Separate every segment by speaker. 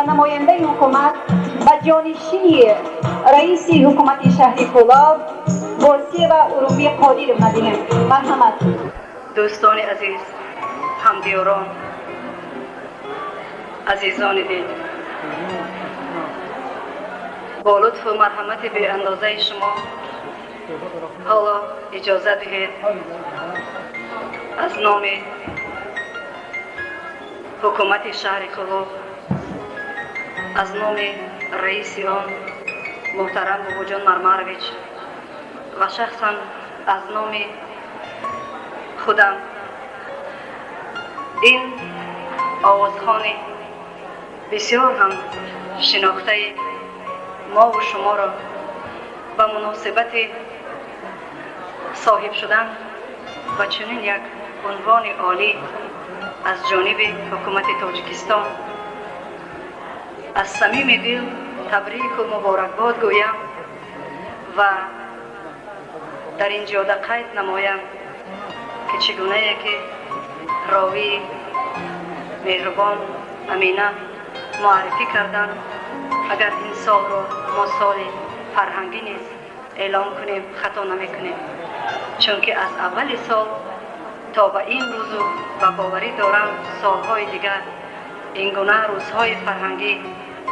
Speaker 1: Намояндаи ҳукумат ба ҷонишини раиси ҳукумати шаҳри Кӯлоб Босиева Урумбӣ Қодировна диҳем. Марҳамат.
Speaker 2: Дӯстони азиз, ҳамдиёрон, азизони дил, бо лутфу марҳамати беандозаи шумо ҳоло иҷоза диҳед аз номи ҳукумати шаҳри Кӯлоб, аз номи раиси он муҳтарам Бобоҷон Мармарович ва шахсан аз номи худам ин овозхони бисёр ҳам шинохтаи мову шуморо ба муносибати соҳиб шудан ба чунин як унвони олӣ аз ҷониби ҳукумати Тоҷикистон аз самими дил табрику муборакбод гӯям ва дар ин ҷода қайд намоям, ки чӣ гунае ки ровии меҳрубон Амина муаррифӣ карданд, агар ин солро мо соли фарҳангӣ низ эълон кунем, хато намекунем, чунки аз аввали сол то ба ин рӯзу ба боварӣ дорам, солҳои дигар ин гуна рӯзҳои фарҳангӣ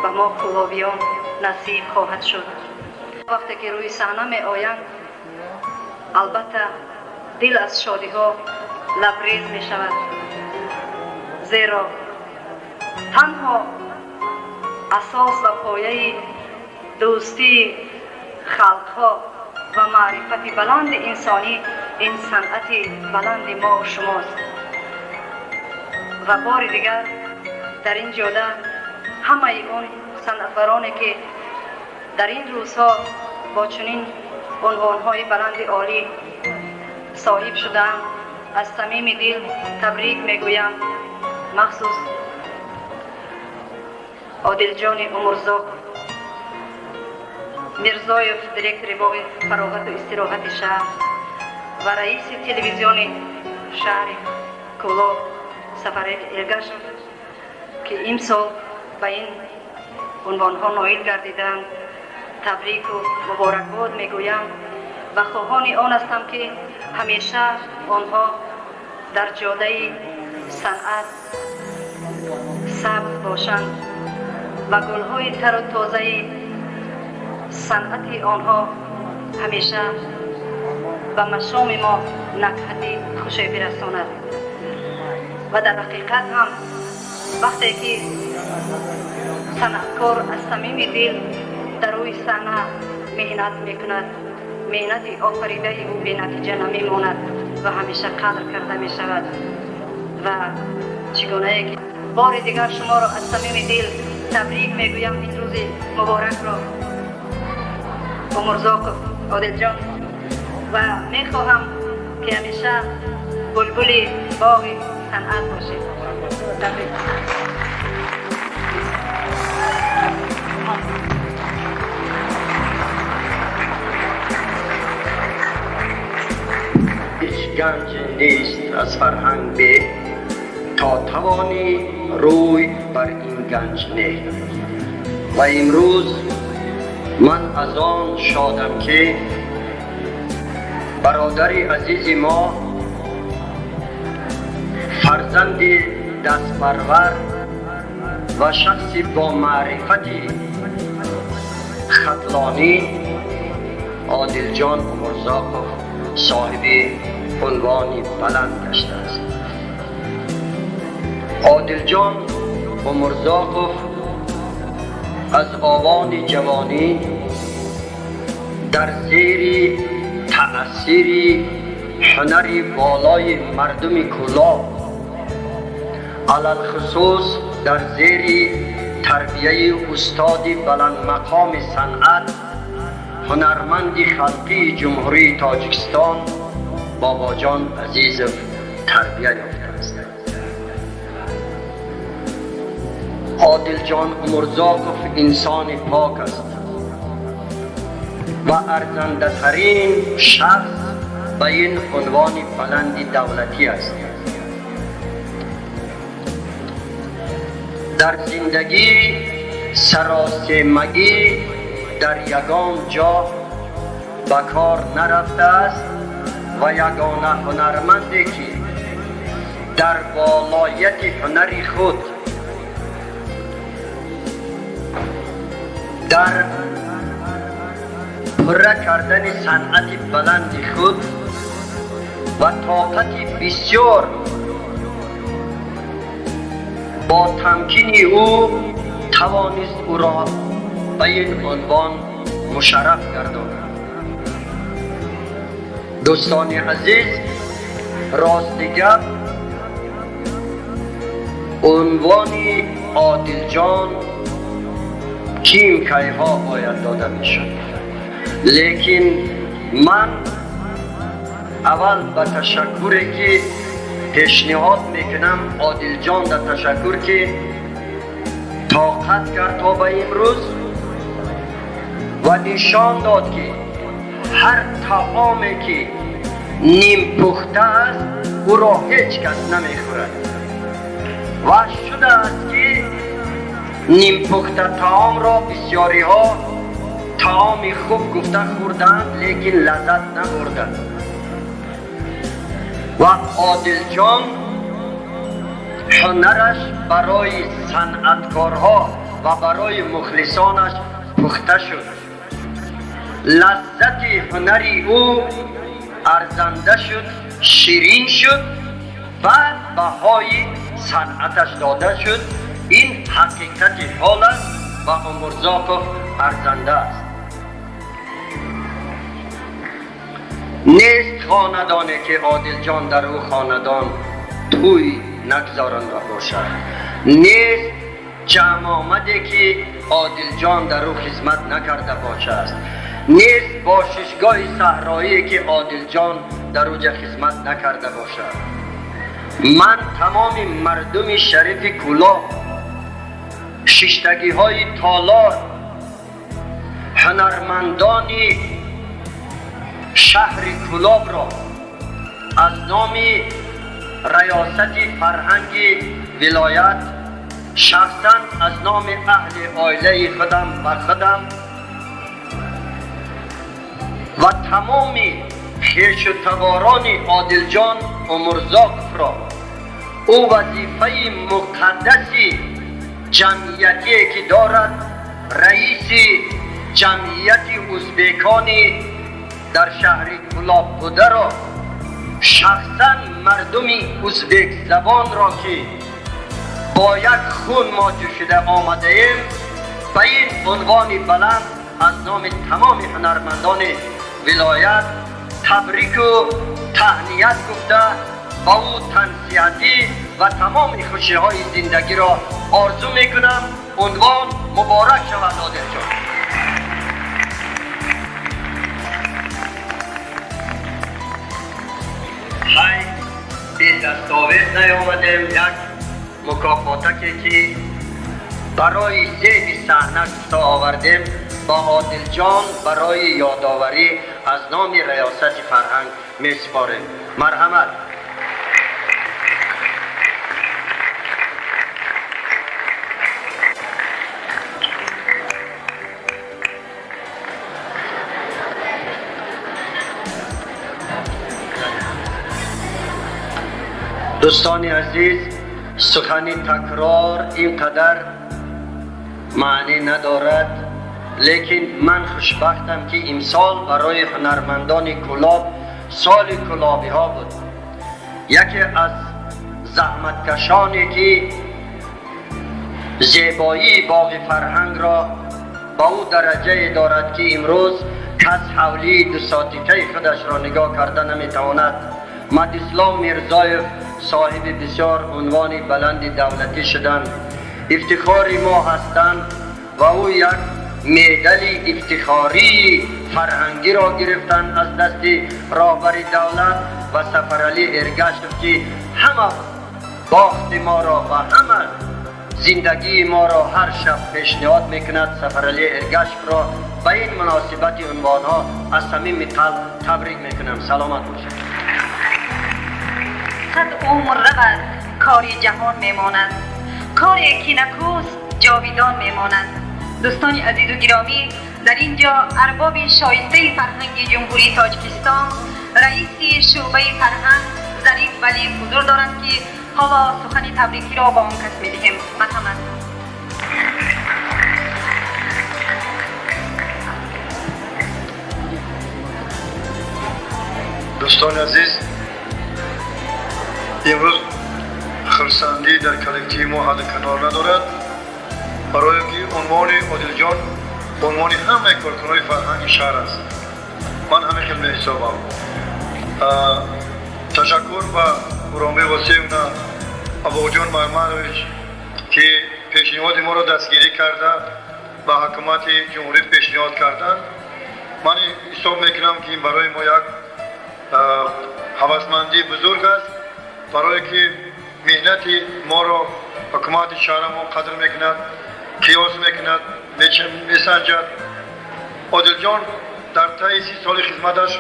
Speaker 2: ба мо кӯлобиён насиб хоҳад шуд. Вақте ки рӯи саҳна меоянд, албатта, дил аз шодиҳо лабрез мешавад, зеро танҳо асос ва пояи дӯстии халқҳо ва маърифати баланди инсонӣ ин санъати баланди мо шумост. Ва бори дигар дар ин ҷода ҳамаи он санъатвароне, ки дар ин рӯзҳо бо чунин унвонҳои баланди олӣ соҳиб шудаанд, аз самими дил табрик мегӯям. Махсус Одилҷони Умурзоқов Мирзоев, директори боғи фароғату истироҳати шаҳр ва раиси телевизиони шаҳри Кӯлоб Сафарали Эргашев, ки имсол ба ин унвонҳо ноил гардиданд, табрику муборакбод мегӯям ва хоҳони он ҳастам, ки ҳамеша онҳо дар ҷодаи санъат сабз бошанд ва гулҳои тару тозаи санъати онҳо ҳамеша ба машоми мо накҳати хуше бирасонад. Ва дар ҳақиқат ҳам, вақте ки санъаткор аз самими дил дар рӯи саҳна меҳнат мекунад, меҳнати офаридаи ӯ бенатиҷа намемонад ва ҳамеша қадр карда мешавад. Ва чӣ гунае ки бори дигар шуморо аз самими дил табрик мегӯям ин рӯзи муборакро, Умурзоқов Одилҷон, ва мехоҳам, ки ҳамеша булбули боғи санъат бошед. Табрик.
Speaker 3: Ҳеҷ ганҷ нест аз фарҳанг бе, то тавонӣ рӯй бар ин ганҷ не. Ва имрӯз ман аз он шодам, ки бародари азизи мо, фарзанди дастпарвар ва шахси бо маърифати хатлонӣ Одилҷон Умурзоқов соҳиби унвони баланд гаштааст. Одилҷон Умурзоқов аз овони ҷавонӣ дар зери таъсири ҳунари волои мардуми Кӯлоб, алалхусус дар зери тарбияи устоди баландмақоми санъат, ҳунарманди халқии Ҷумҳурии Тоҷикистон Бобоҷон Азизов тарбия ёфтааст. Одилҷон Умурзоқов инсони пок аст ва арзандатарин шахс ба ин унвони баланди давлатӣ аст. Дар зиндагӣ Саросемагӣ дар ягон ҷо ба кор нарафтааст ва ягона ҳунарманде ки дар волояти ҳунари худ дар пурра кардани санъати баланди худ ва тоқати бисёр бо тамкини ӯ тавонист ӯро ба ин унвон мушарраф гардонад. Дӯстони азиз, рости гап, унвони Одилҷон ким кайҳо бояд дода мешуд, лекин ман аввал ба ташаккуре ки пешниҳод мекунам Одилҷон да ташаккур ки тоқат кард то ба имрӯз ва нишон дод ки ҳар таоме ки нимпухта аст ӯро ҳеҷ кас намехӯрад ва шудааст ки нимпухта таомро бисёриҳо таоми хуб гуфта хӯрдаанд, лекин лаззат набурданд. Ва Одилҷон ҳунараш барои санъаткорҳо ва барои мухлисонаш пухта шуд. Лаззати ҳунари ӯ арзанда шуд, ширин шуд ва баҳои санъаташ дода шуд. Ин ҳақиқати ҳол аст ва Умурзоқов арзанда аст. Нест хонадоне ки Одилҷон дар ӯ хонадон тӯй нагзаронда бошад. Нест ҷамъомаде ки Одилҷон дар ӯ хизмат накарда бошад. Нест бошишгоҳи саҳроие ки Одилҷон дар ӯ ҷа хизмат накарда бошад. Ман тамоми мардуми шарифи Кӯлоб, шиштагиҳои толор, ҳунармандони шаҳри Кӯлобро аз номи раёсати фарҳанги вилоят, шахсан аз номи аҳли оилаи худам ва худам ва тамоми хешу таборони Одилҷон Умурзоқовро ӯ вазифаи муқаддаси ҷамъиятие ки дорад, раиси ҷамъияти узбекони дар шаҳри Кӯлоб бударо, шахсан мардуми узбекзабонро ки бо як хун мо ҷӯшида омадаем, ба ин унвони баланд аз номи тамоми ҳунармандони вилоят табрику таҳният гуфта ба ӯ тансиҳатӣ ва тамоми хушиҳои зиндагиро орзу мекунам. Унвон муборак шавад, Одилҷон. Ҳай, бедастовез наёмадем, як мукофотаке ки барои зеби саҳна гуфта овардем ба Одилҷон барои ёдоварӣ аз номи раёсати фарҳанг месупорем. Марҳамат. Дӯстони азиз, сухани такрор ин қадар маънӣ надорад, лекин ман хушбахтам ки имсол барои ҳунармандони Кӯлоб соли кӯлобиҳо буд. Яке аз заҳматкашоне ки зебоии боғи фарҳангро ба ӯ дараҷае дорад ки имрӯз кас ҳавлии дусотикаи худашро нигоҳ карда наметавонад, Мадислом Мирзоев соҳиби бисёр унвони баланди давлатӣ шуданд, ифтихори мо ҳастанд ва ӯ як медали ифтихории фарҳангиро гирифтанд аз дасти роҳбари давлат ва Сафаралӣ Эргашев ки ҳама бохти моро ва ҳама зиндагии моро ҳар шаб пешниҳод мекунад. Сафаралӣ Эргашевро ба ин муносибати унвонҳо аз самими қалб табрик мекунам. Саломат бошед.
Speaker 2: Сад умр равад, кори ҷаҳон мемонад, коре ки накӯст ҷовидон мемонад. Дӯстони азизу гиромӣ, дар ин ҷо арбоби шоистаи фарҳанги Ҷумҳурии Тоҷикистон, раиси шӯъбаи фарҳанг Зариф Валиев ҳузур доранд, ки ҳоло сухани табрикиро ба он кас медиҳем. Марҳамат.
Speaker 4: Дӯстони азиз, имрӯз хурсандӣ дар коллективи мо ҳадду канор надорад, барои он ки унвони Одилҷон унвони ҳамаи коркунони фарҳанги шаҳр аст. Ман ҳамин хел меҳисобам. Ташаккур ба Уромбе Восеевна, Абоҷон Мармарович, ки пешниҳоди моро дастгирӣ карда ба ҳукумати ҷумҳурӣ пешниҳод карданд. Ман ҳисоб мекунам, ки ин барои мо як ҳавасмандии бузург аст, барое ки меҳнати моро ҳукумати шаҳрамон қадр мекунад, қиёс мекунад, месанҷад. Одилҷон дар таи 30 соли хизматаш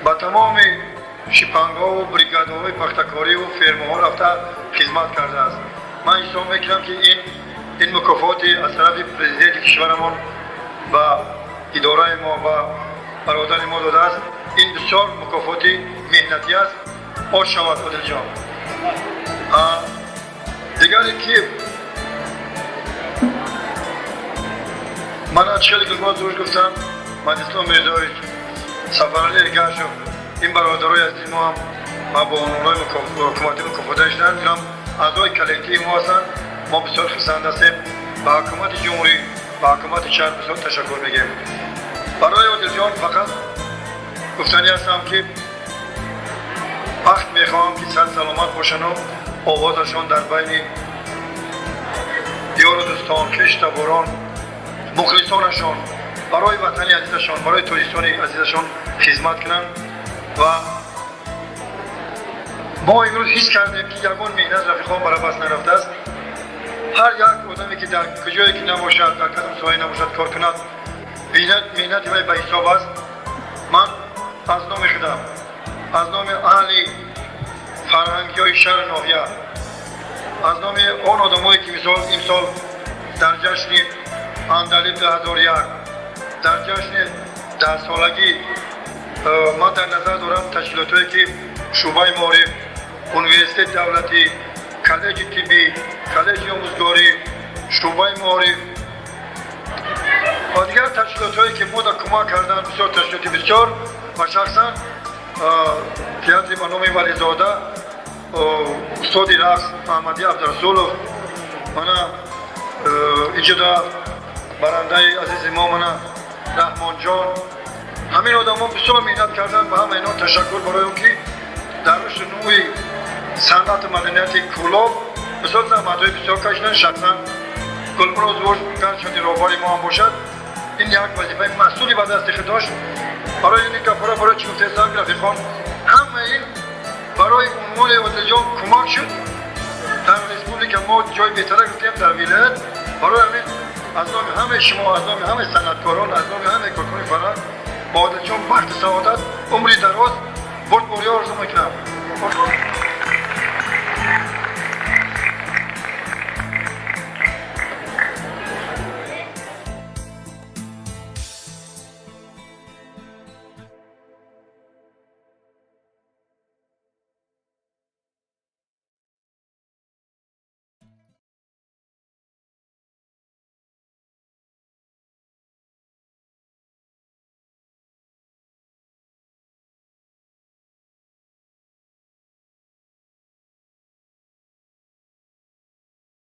Speaker 4: ба тамоми шипангҳову бригадаҳои пахтакориву фермаҳо рафта хизмат кардааст. Ман ҳисоб мекунам, ки ин мукофоти аз тарафи президенти кишварамон ба идораи мо ва бародари мо додааст, ин бисёр мукофоти меҳнатӣ аст. Ош шавад, Одилҷон. Дигаре ки ман аз хеле гулбоз дуруш гуфтам, Мадислом Мирзоевич, Сафарали Эргашев, ин бародарои азизи мо ҳам ва бо унвонҳои ҳукуматӣ мукофота шуданд. Инам аъзои коллективи мо ҳастанд. Мо бисёр хурсанд ҳастем. Ба ҳукумати ҷумҳурӣ, ба ҳукумати шаҳр бисёр ташаккур мегӯем. Барои Одилҷон фақат гуфтанӣ ҳастам, ки вақт мехоҳам, ки сад саломат бошану овозашон дар байни ёру дӯстон, хештаборон, мухлисонашон, барои ватани азизашон, барои Тоҷикистони азизашон хизмат кунанд. Ва мо имрӯз ҳис кардем, ки ягон меҳнат рафиқон барабас нарафтааст. Ҳар як одаме, ки дар куҷое ки набошад, дар кадом соҳае набошад, кор кунад, меҳнати вай ба ҳисоб аст. Ман аз номи худам, аз номи аҳли фарҳангиҳои шаҳри ноҳия, аз номи он одамое, ки мисол имсол дар ҷашни Андалиб 2001, дар ҷашни 10-солагӣ, ман дар назар дорам ташкилотҳое, ки шӯъбаи маориф, университети давлатӣ, коллеҷи тиббӣ, коллеҷи омӯзгорӣ, шӯъбаи маориф ва дигар ташкилотҳое, ки мо дар кӯмак карданд, бисёр ташкилоти бисёр ва шахсан театри ба номи Вализода, устоди рақс Аҳмадӣ Абдурасулов, мана инҷода барандаи азизи мо, мана Раҳмонҷон, ҳамин одамон бисёр меҳнат карданд. Ба ҳама инҳо ташаккур барои он ки дар рушди нуъи санъату маданияти Кӯлоб бисёр заҳматҳои бисёр кашиданд. Шахсан Гулмуроз гарчанди роҳбари мо ҳам бошад, ин як вазифаи масъули ба дасти худ дошт. Барои ин гапҳоро барои чӣ гуфтаистам, рафиқон, ҳама ин барои унвони Одилҷон кӯмак шуд. Дар республика мо ҷои беҳтара гирифтем, дар вилоят. Барои ҳамин аз номи ҳамаи шумо, аз номи ҳамаи санъаткорон, аз номи ҳамаи коркунони фарҳанг ба Одилҷон бахту саодат, умри дароз, бурдборӣ орзу мекунам.